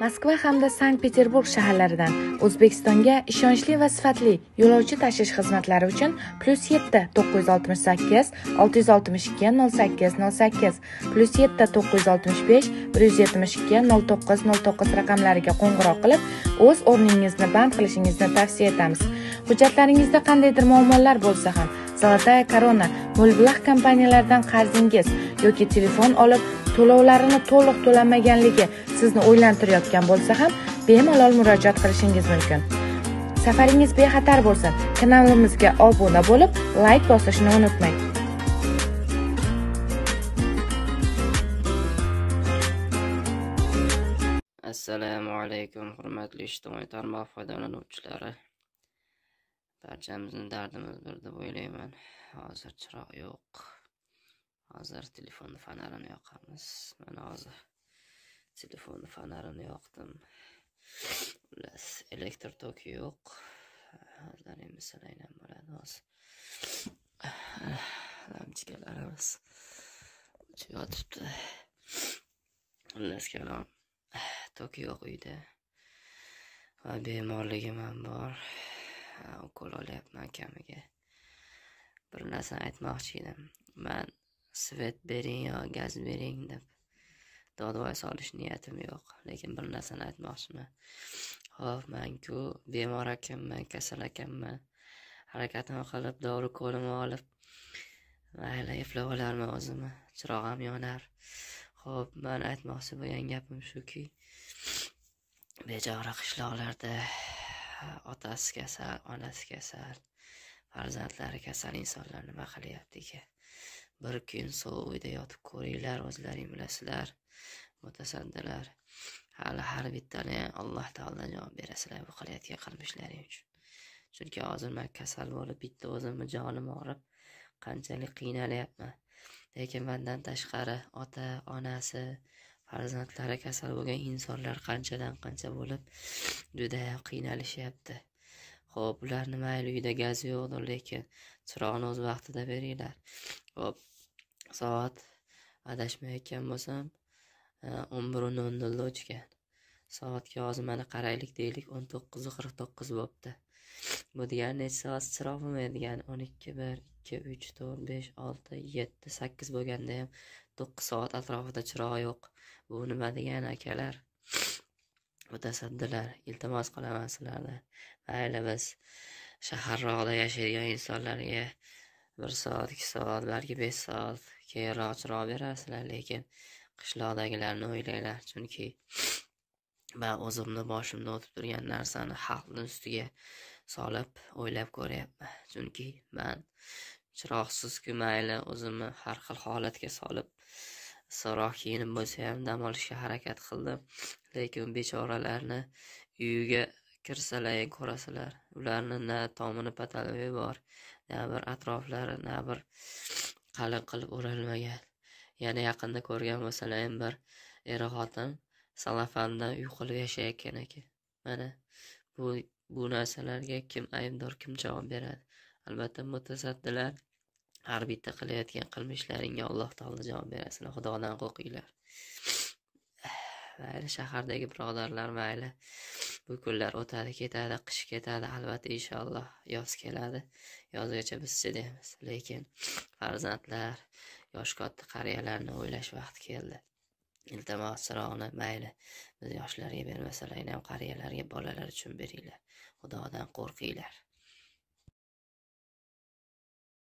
Moskva hamda Sankt-Peterburg shaharlaridan O'zbekistonga ishonchli va sifatli yo'lovchi tashish xizmatlari uchun +7 968 662 08 08 +7 965 172 09 09 raqamlariga qo'ng'iroq qilib, o'z o'rningizni band qilishingizni tavsiya etamiz. Hujjatlaringizda qandaydir muammolar bo'lsa ham, Zolotaya Korona, Mo'lbuloq kompaniyalaridan qarzingiz yoki telefon olib to'lovlarini to'liq to'lamaganligi sizni o'ylantirayotgan bo'lsa ham, bemalol murojaat qilishingiz mumkin. Safaringiz bexatar bo'lsin. Kanalimizga obuna bo'lib, like bosishni unutmang. Assalomu alaykum, hurmatli ijtimoiy tarmoq foydalanuvchilari. Barchamizning dardimiz bir deb o'ylayman. Hozir chiroq yo'q. Hozir telefonni fonarini yoqamiz. Mana hozir telefonni fonarini yoqdim. Xullas, elektr toki yo'q. Hozir masalan bo'ladi hozir. Lampochkalarimiz o'chib yotibdi. Xullas kalom, toki yo'q uyda. Va bemorligim ham bor. Ukol olyapman kamiga. Bir narsani aytmoqchi edim. Man svet bering yo gaz bering deb dodvoy solish niyatim yo'q, lekin bir narsani aytmoqchiman. Xo'p, men-ku bemor ekanman, kasal ekanman. Harakatimni qilib, dori qo'limga olib, mayli eplab olarman o'zimni. Chiroq ham yonar. Xo'p, men aytmoqchi bo'lgan gapim shuki, bechora qishloqlarda otasi kasal, onasi kasal, farzandlari kasal insonlar nima qilyapti ekan? Bir kun sovuq uyda yotib ko'ringlar, o'zlaring bilasizlar, mutasaddilar. Hali har bittani Alloh taolodan javob berasizlar bu qilayotgan qilmishlaring uchun. Chunki hozir men kasal bo'lib, bitta o'zimni jonim og'rib, qanchalik qiynalyapman. Lekin mendan tashqari ota, onasi, farzandlari kasal bo'lgan insonlar qanchadan qancha bo'lib juda ham qiynalishyapti. Xo'p, ularni mayli uyda gaz yo'qdir, lekin chiroqni o'z vaqtida beringlar. Xo'p, soat adashmayotgan bo'lsam 11:00 da o'chgan. Soatga hozir mana qaraylik deylik, 19:49 bo'pti. Bu degani necha soat chiroq bo'lmaydi degani 12, 1, 2, 3, 4, 5, 6, 7, 8 bo'lganda ham 9 soat atrofida chiroq yo'q. Bu nima degani akalar? Mutasaddilar, iltimos qilaman sizlardan. Mayli biz shaharroqda yashaydigan insonlarga 1 soat, 2 soat, balki 5 soat keyinroq chiroq berasizlar, lekin qishloqdagilarni o'ylanglar. Chunki men o'zimni boshimda o'tib turgan narsani xalqning ustiga solib o'ylab ko'ryapman. Chunki men chiroqsiz-ku mayli o'zimni har xil holatga solib issiqroq kiyinib bo'lsa ham dam olishga harakat qildim. Lekin bechoralarni uyiga kirsalar ko'rasizlar, ularni na tomini patalovi bor, na bir atroflari, na bir qalin qilib o'ralmagan. Yana yaqinda ko'rgan bo'lsalar ham bir er xotin salafanda uy qilib yashayotgan ekan. Mana bu narsalarga kim aybdor, kim javob beradi? Albatta mutasaddilar, har bitta qilayotgan qilmishlaringga Alloh taolo javob berasizlar. Xudodan qo'rqinglar. Mayli shahardagi birodarlar, mayli bu kunlar o'tadi, ketadi, qish ketadi, albatta inshaalloh yoz keladi. Yozgacha biz chidaymiz, lekin farzandlar, yosh katta qariyalarni o'ylash vaqti keldi. Iltimos, chiroqni mayli biz yoshlarga bermasalar ham qariyalarga, bolalar uchun beringlar. Xudodan qo'rqinglar.